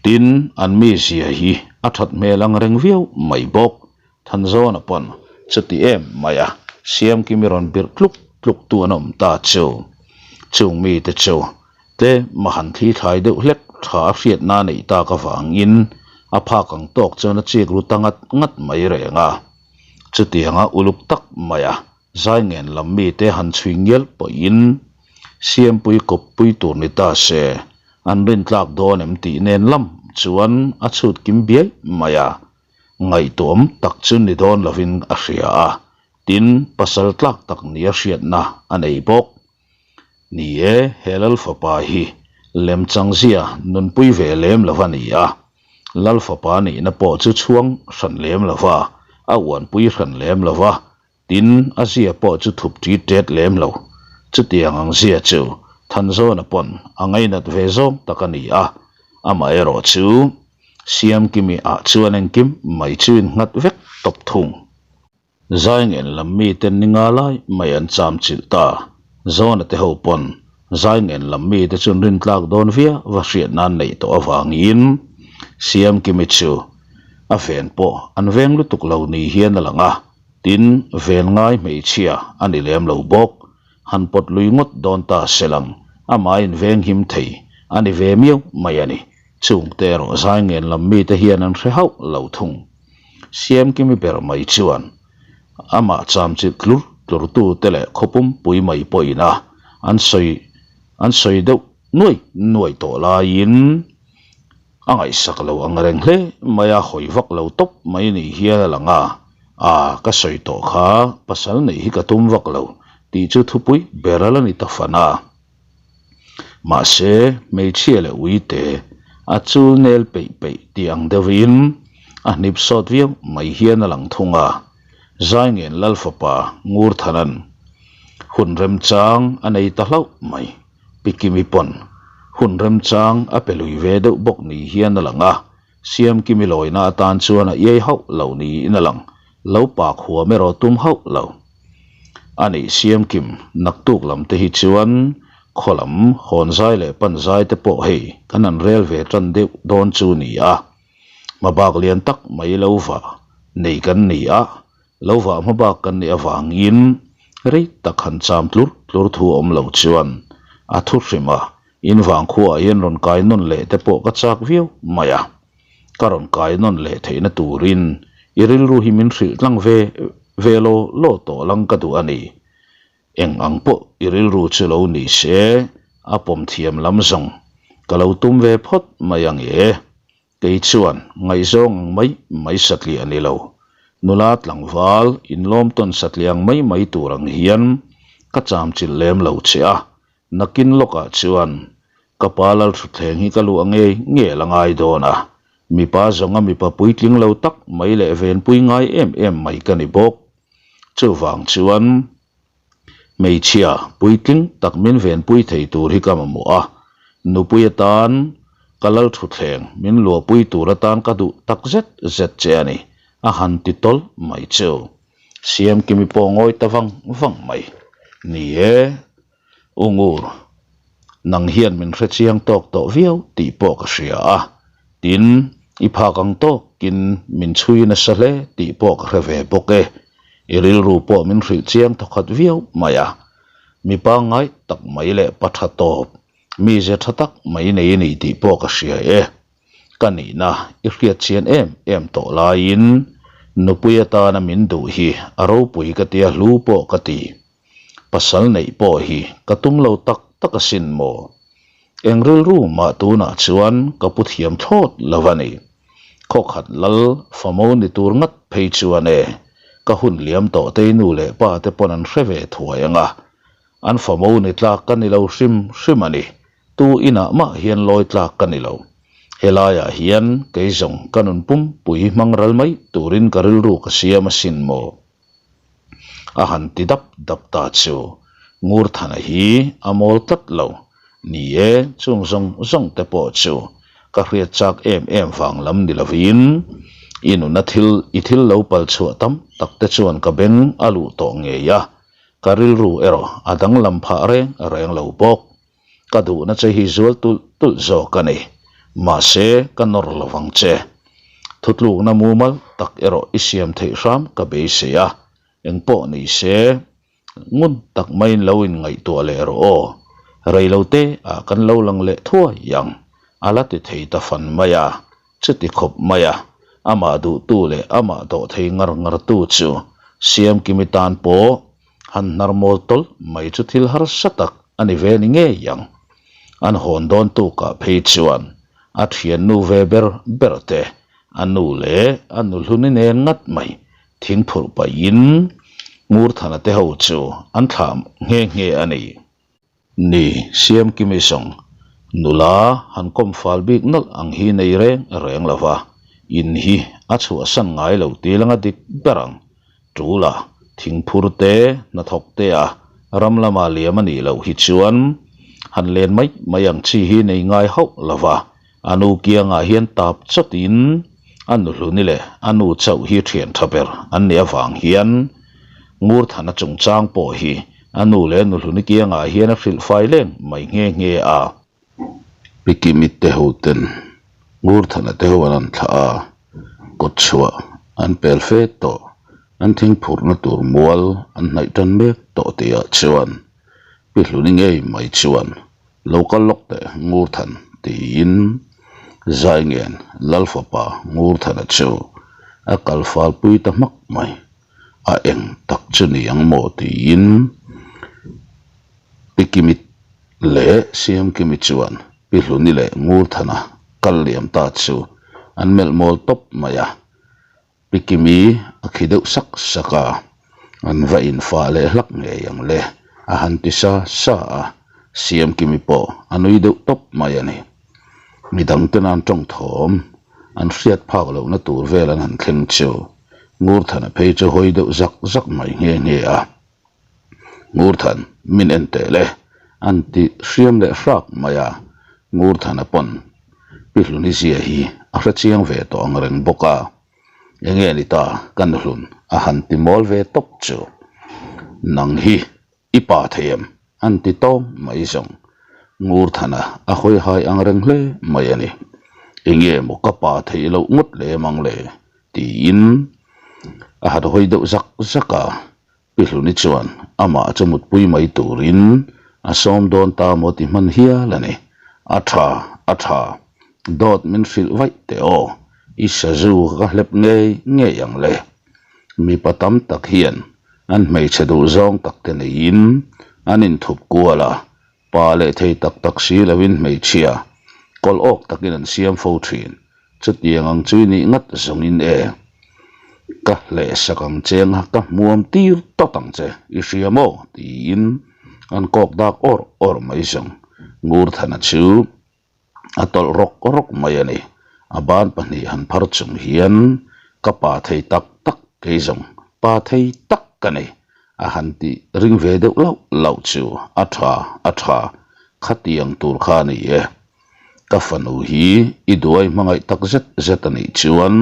Tin, an mizia hi A that hmel ang reng viau mai bawk. Thanzawna pawn chuti em mai a, Siamkimi rawn birh tluk tluk tu an awm ta chu. Chung mite chu tlem a han thli thlai deuh hlek tha a hriatna a neih tak avangin a phak ang tawk chuan a chik ru ta ngat ngat mai reng a. Chutianga uluk tak mai a Zaingen lam mite han chhui ngial pawhin Siampui kawppui tur ni ta se an rintlak dawn em tih nen lam chuan a chhut kim biai mai a. Ngaihtuam tak chu ni dawn lovin a hria a, tin, pasal tlak tak nia hriatna a nei bawk. Ni e, he Lal Fapa hi lemchangzia nunpui ve lem lo a ni a, Lal Fapa nihna pawh chu chhuang hran lem lo va, a uanpui hran lem lo va, Tin, a zia pawh chu thup ṭi ṭet lem lo. Chutiang ang zia chu Thanzawna pawn a ngainat ve zawng tak a ni a, amaherawh chu Siamkimi ah chuan engkim mai chu innghat vek tawp thung. Zaingen lam mite ni nga lai mai an cham chilh ta. Zawna te ho pawn Zaingen lam mite chu an rintlak dawn viau va hriat nan neih tawh avangin Siamkimi chu a ven pawh an veng lutuk lo ni hian a lang a. Tin, ven ngai hmeichhia a ni lem lo bawk. Han pawt lui ngawt dawn ta se lang, amah in veng him thei a ni ve miau mai a ni. Chungte erawh Zaingen lam mite hian an hre hauh lo thung. Siamkimi ber mai chuan amah chamchilh tlur tlurtute leh khawpumpui mai pawhin a an sawi an sawi deuh nuai nuai tawh laiin, A ngaihsak lo ang reng hle mai a, hawi vak lo tawp mai ni hian a lang a, Aa, ka sawi tawh kha, pasal neih hi ka tum vak lo tih chu thupui ber a la ni ta fan a. Mahse, hmeichhia leh uite a chul nel peih peih tih ang deuhin a hnip sawt viau mai hian a lang thung a, Zaingen Lalfapa Ngurthana'n hun remchang a nei ta hlauh mai. Pi Kimi pawn hun remchang a pe lui ve deuh bawk ni hian a lang a, Siamkimi lawina atan chuan a iai hauh lo niin a lang, lo pak huam erawh tum hauh lo. A nih Siamkim, naktuk lam te hi chuan khaw lam hawn zai leh pan zai te pawh hei kan han rel ve tan deuh dawn chu ni a, hmabak lian tak mai lo vah nei kan ni a, Lo vah hmabak kan nih avangin rei tak han cham tlur tlur thu a awm lo chuan a thu hrim a, in vangkhuaah hian rawn kai nawn leh te pawh ka chak viau mai a. Ka rawn kai nawn leh theihna turin i rilru hi min hrilh tlang ve ve law law tawh lang ka duh a ni. Eng ang pawh i rilru chu lo ni se a pawm thiam lam zawng ka lo tum ve phawt mai ang e. Kei chuan ngaihzawng ang mai mai satliah a ni lo. Nula tlangval inlawm tawn satliah ang mai mai tur ang hian ka chamchilh lem lo che a, nakin lawkah chuan ka pa Lalthutthleng hi ka luah ngei ngei la ngai dawn a, mipa zawnga mipa puitling lo tak mai leh venpui ngai em em mai ka ni bawk. Chuvang chuan. Hmeichhia puitling tak min venpui thei tur hi ka mamawh a, nupui atan ka Lalthutthleng min luahpui tur atan ka duh tak zet zet che a ni, a han ti tawlh mai chu. Siamkimi pawh ngawi ta vang vang mai. Ni e, U Ngur, nang hian min hrechiang tawk tawh viau tih pawh ka hria a, tin, i phak ang tawkin min chhui nasa hle tih pawh ka hre ve bawk e. I rilru pawh min hrilh chiang thawkhat viau mai a, mi pangngai tak mai leh pa tha tawp, mize tha tak mai nei i ni tih pawh ka hria e. Ka nihna i hriat chian em em tawh laiin nupui atana min duh hi a ropui ka tia hlu pawh ka ti. Pasal neih pawh hi ka tum lo tak tak asin maw? Eng rilru mah tunah chuan ka pu thiam thlawt lo a ni. Khawkhat lal famo ni tur ngat phei chuan e, ka hun liam tawh tei nu leh pa te pawn an hre ve thuai ang a, an famo ni tlak ka ni lo hrim hrim a ni. Tu inah mah hian lawi tlak ka ni lo. Helaiah hian kei zawng ka nun pumpui hmang ral mai turin ka rilru ka siam asin maw? A han ti dap dap ta chu Ngurthana hi a mawl tlat lo. Ni e, chung zawng zawng te pawh chu ka hriat chak em em vang lam ni lovin i nuna thil i thil lo pal chhuah tam tak te chuan ka beng a luh tawh ngei a, ka rilru erawh a danglam phah reng reng lo bawk. Ka duhna che hi zual tulh tulh zawk a ni. Mahse, ka nawr lo vang che. Thutlukna mumal tak erawh i siam theih hram ka beisei a, engpawh ni se ngun tak maiin lo inngaihtuah leh rawh aw. Reilote ah kan lo lang leh thuai ang, a la ti thei ta fan mai a, chuti khawp mai a, amah duhtu leh amah dawh thei ngar ngartu chu Siamkimi tan pawh han hnar mawl tawlh mai chu thil harsa tak a ni ve ni ngei ang. An hawn dawn tukah phei chuan a thiannu ve ber ber te, a nu leh a nu hluni nen ngat mai thing phurh pahin Ngurthana te ho chu an thlah nghe nghe a ni. Ni, Siamkimi zawng nula han kawm fal bik nawlh ang hi nei reng reng lo va, in hi a chhuahsan ngai lo tih langa dik ber ang. Tula, thingphur te, hnathawk te a ram lama liam a nih loh hi chuan han len mai mai ang chi hi nei ngai hauh lo va, a nu kiangah hian tap chawtin a nu hluni leh a nu chauh hi thian tha ber an nih avang hian Ngurthana chungchang pawh hi a nu leh nu hluni kiangah hian a hrilh fai leng mai nghe nghe a. Pi Kimi te ho ten Ngurthana te ho an an thlah a, kawt chhuah an pel fe tawh, an thingphurhna tur mual an hnaih tan mek tawh tihah chuan Pi Hluni ngei mai chuan lo kal lawk teh Ngurthan tiin Zaingen Lalfapa Ngurthana chu a kal fal pui ta hmak mai. A eng tak chu ni ang maw tiin Pi Kimi leh Siamkimi chuan Pi Hluni leh Ngurthana kal liam ta chu an melh mawl tawp mai a. Pi Kimi a khi deuh sak sak a, an va infah leh hlak ngei ang le a han ti sa sa a, Siamkimi pawh a nui deuh tawp mai a ni. Midang ten an tawng thawm an hriat phak lohna tur vel an han thleng chu Ngurthana phei chu hawi deuh zak zak mai nghe nghe a. Ngurthan, min en teh le, an ti hriam leh hrak mai a, Ngurthana pawn Pi Hluni zia hi a hre chiang ve tawh ang reng bawk a, enge ni ta ka nuhlun a han ti mawl ve tawp chu, nang hi i pa thei em? an ti tawng mai zawng. Ngurthana a hawi hai ang reng hle mai a ni. Enge maw ka pa theih loh ngawt lem ang le? tiin a han hawi deuh zak zak a. Pi Hluni chuan amah chu mutpui mai turin a sawm dawn ta maw ti hman hial a ni. A tha, a tha, dawt min hrilh vaih teh aw, i sazu ka hlep ngei ngei ang le. Mipa tam tak hian an hmeichhe duhzawng tak te neiin an inthup kual a, Pa leh thei tak tak si loin hmeichhia kawlh awk takin an siam fo thin. Chutiang ang chu i nih ngat zawngin e. Ka hlehsak ang che anga ka hmuam tir tawt ang che, i hria maw? tiin an kawk dak awr awr mai zawng. Ngurthana chu a tawlh rawk rawk mai a ni. A ban pahnih han phar chung hian ka pa thei tak tak kei zawng pa thei tak ka ni a han ti ring ve deuh lauh lauh chu a tha a tha khatiang tur kha a ni e. Ka fanu hi i duai hmangaih tak zet zet a nih chuan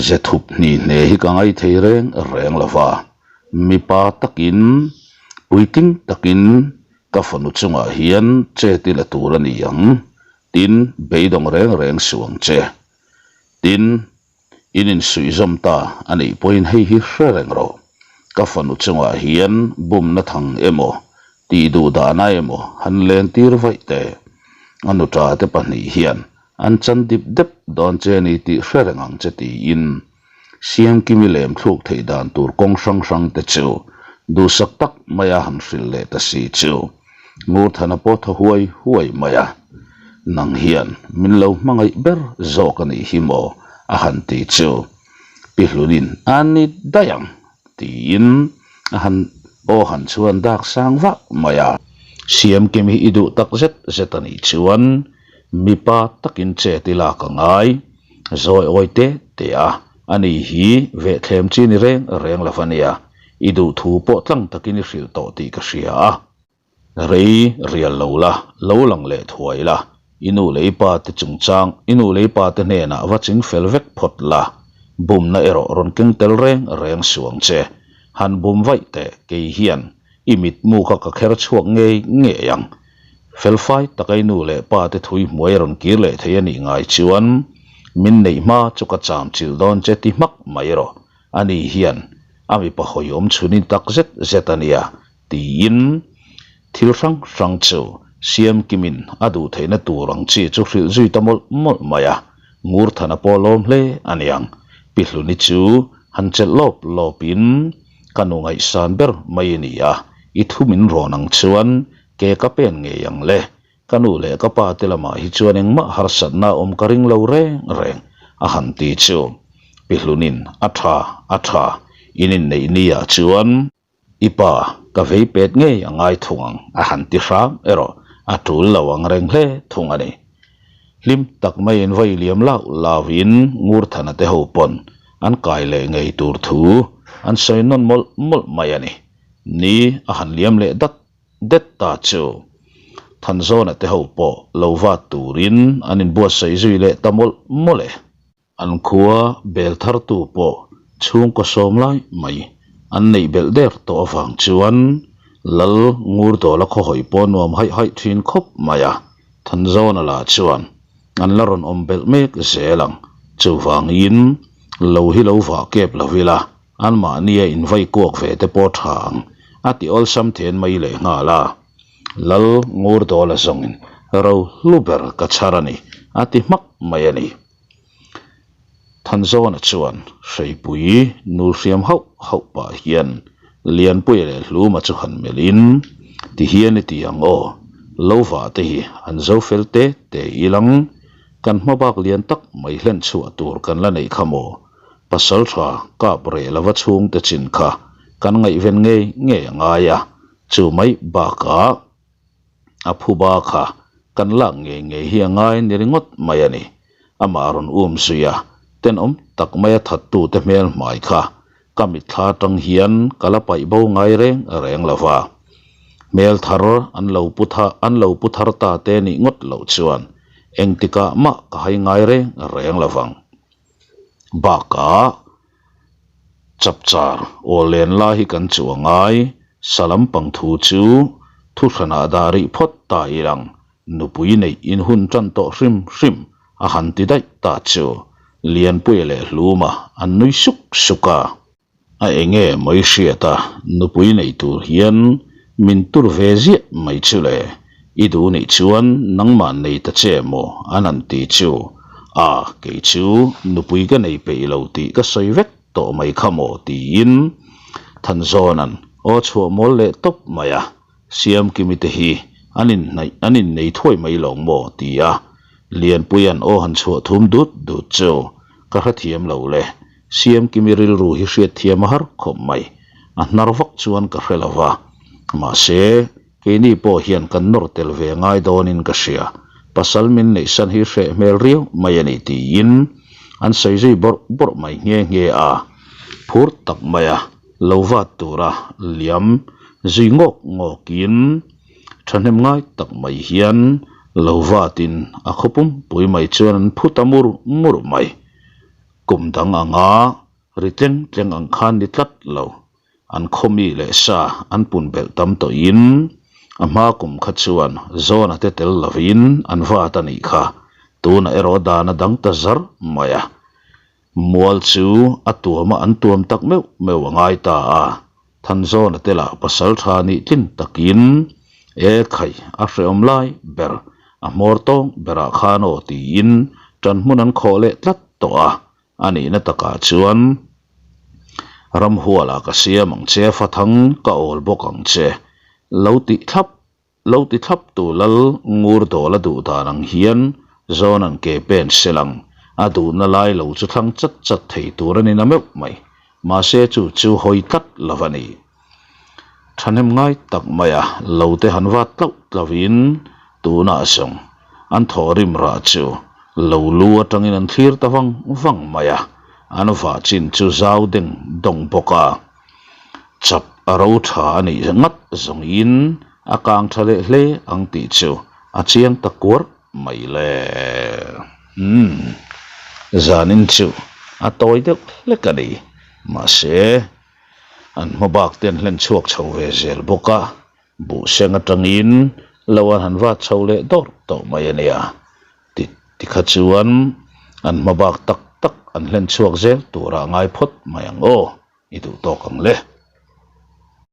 ze thup hni hne hi ka ngai thei reng reng lo va, mipa takin puitling takin Ka fanu chungah hian chet i la tur a ni ang, tin beidawng reng reng suh ang che. Tin, in insuihzawm ta a nih pawhin hei hi hre reng rawh. Ka fanu chungah hian bumna thang emaw, tih duh dahna emaw han len tir vaih teh. A nuṭa te pahnih hian an chan dip dep dawn che a ni tih hre reng ang che tiin Siamkimi lem thluk theih dan tur kawng hrang hrang te chu duhsak tak maia han hrilh leh ta si chu Ngurthana pawh thaw huai huai mai a, Nang hian min lo hmangaih ber zawk a nih hi maw? a han ti chu Pi Hlunin a ni daih ang tiin a han aw han chuan dak sang vah mai a. Siamkimi i duh tak zet zet a nih chuan mipa takin chet i lak a ngai. Zawi awi te te a, ani hi vehthlem chi ni reng reng lo a nia, i duh thu pawh tlang takin i hrilh tawh tih ka hria a. Rei rial lo la, lo lang leh thuai la, i nu leh i pa te chungchang, i nu leh i pa te hnenah va ching fel vek phawt la, bumna erawh rawn keng tel reng reng suh ang che. Han bum vaih teh, kei hian i mitmu kha ka kher chhuak ngei ngei ang. Felfai tak a i nu leh pa te thui hmuai rawn kir leh thei a nih ngai chuan. Min neih hma chu ka cham chilh dawn che ti hmak mai rawh. Ani hian a mipa hawi awm chhunin tak zet zet a nia tiin thil hrang hrang chu Siamkimin a duh theihna tur ang chi chu hrilh zui ta mawlh mawlh mai a. Ngurthana pawh lawm hle a niang. Pi Hluni chu han chelh lawp lawpin ka nu ngaihsan ber mai a ni a, i thu min rawn ang chuan ke ka pen ngei ang le. Ka nu leh ka pa te lamah hi chuan engmah harsatna a awm ka ring lo reng reng, a han ti chu. Pi Hlunin, A tha, a tha, in inneih ni ah chuan i pa ka vei pet ngei a ngai thung ang, a han ti hram erawh a tul lo ang reng hle thung a ni. Hlim tak maiin vawi liam lau lauin Ngurthana te ho pawn an kai leh ngei tur thu an sawi nawn mawlh mawlh mai a ni. Ni a han liam leh dat det ta chu Thanzawna te ho pawh lo vat turin an inbuatsaih zui leh ta mawlh mawlh e. An khua bel thartu pawh chhungkaw sawm lai mai an neih belh der tawh avang chuan Lal Ngurdawla khawhawi pawh nuam haih haih thin khawp mai a, Thanzawna lah chuan an la rawn awm belh mek zel ang. Chuvangin lo hi lo vah kep lo ila Anmahnia invai kuak ve te pawh tha ang, a ti awlsam then mai leh nghal a. Lal Ngurdawla zawngin ro hlu ber ka chhar a ni, a ti hmak mai a ni. Thanzawna chuan Hreipui nul hriam hauh hauh pah hian Lianpuia leh Hluma chu han melhin, Ti hian i ti ang aw, lo vah te hi an zo fel te te ilang, kan hmabak lian tak mai hlen chhuah tur kan la neih kha maw? Pasal tha kap reh lova chhungte chin kha kan ngaihven ngei ngei a ngai a, chu mai bakah a phuba kha kan lak ngei ngei hi a ngai ni ringawt mai a ni. Amah rawn um zui a, tenawm tak maia thattute hmel hmai kha ka mitthla atang hian ka la paih bo ngai reng reng lo va. Hmel thar an lo pu tha an lo pu thar ta te nih ngawt loh chuan engtikah mah ka hai ngai reng reng lo vang. Bakah chapchar aw len lai hi kan chu a ngai, sa lampang thu chu thuhranah dah rih phawt ta ilang, nupui neih in hun tan tawh hrim hrim a han ti daih ta chu Lianpuia leh Hluma an nui suk suk a. A enge mai hriat a, nupui nei tur hian min tur ve ziah mai chu le, i duh nih chuan nangmah nei ta che maw an han ti chu, a kei chu nupui ka nei peih lo tih ka sawi vek tawh mai kha maw tiin Thanzawna'n aw chhuah mawl leh tawp mai a. Siamkimi te hi an inhnaih an innei thuai mai lawng maw? ti a Lianpuia'n aw han chhuah thum dut dut chu ka hrethiam lo le. Siamkimi rilru hi hriatthiam a har khawp mai. A hnar vak chuan ka hre lo va. Mahse, keini pawh hian kan nawr tel ve ngai dawnin ka hria. Pasal min neihsan hi hreh hmel riau mai a ni tiin an sawi zui bawrh bawrh mai nghe nghe a. Phur tak mai a. Lo vat tura liam zui ngawk ngawkin thahnem ngai tak mai hian lo vatin a khaw pumpui mai chuan an phu ta mur mur mai. Kum dang anga ri tleng tleng ang khan ni tlat lo. An khaw mi leh sa an pun belh tam tawhin a hma kum kha chuan zawna te tel lovin an vat a nih kha. Tunah erawh dan a dang ta zar mai a. Mual chu a tuama an tuam tak meuh meuh a ngai ta a, Thanzawna te lah pasal tha nih tlin takin e khai a hrehawm lai ber, a hmawr tawng berah khan aw tiin tan hmun an khawh leh tlat tawh a, a nihna takah chuan ramhualah ka siam ang che fathang ka awl bawk ang che lo tih thlap Lo ti thlap tu lal ngur dawl a duh dan ang hian zawn an ke pen sel ang, a duhna lai lo chu thlang chat chat thei tur a ni na meuh mai. Mahse chu chu hawi tlat lo a ni. Thahnem ngai tak maia lo te han vat tlauh tlauhin tunah zawng an thawhrim rah chu lo lu atangin an thlir ta vang vang mai a, an vah chin chu zau deng dawng bawk a. Chap a ro tha a nih ngat zawngin a kang tha leh hle ang tih chu a chiang ta kuar mai le. Umm, zanin chu a tawi deuh hlek a ni. Mahse, an hma bak te an hlen chhuak chho ve zel bawk a, buhseng atangin lo an han vat chho leh dawrh tawh mai a nia. Ti tikha chuan. An hma bak tak tak an hlen chhuak zel turah ngai phawt mai ang aw, i duh tawk ang le.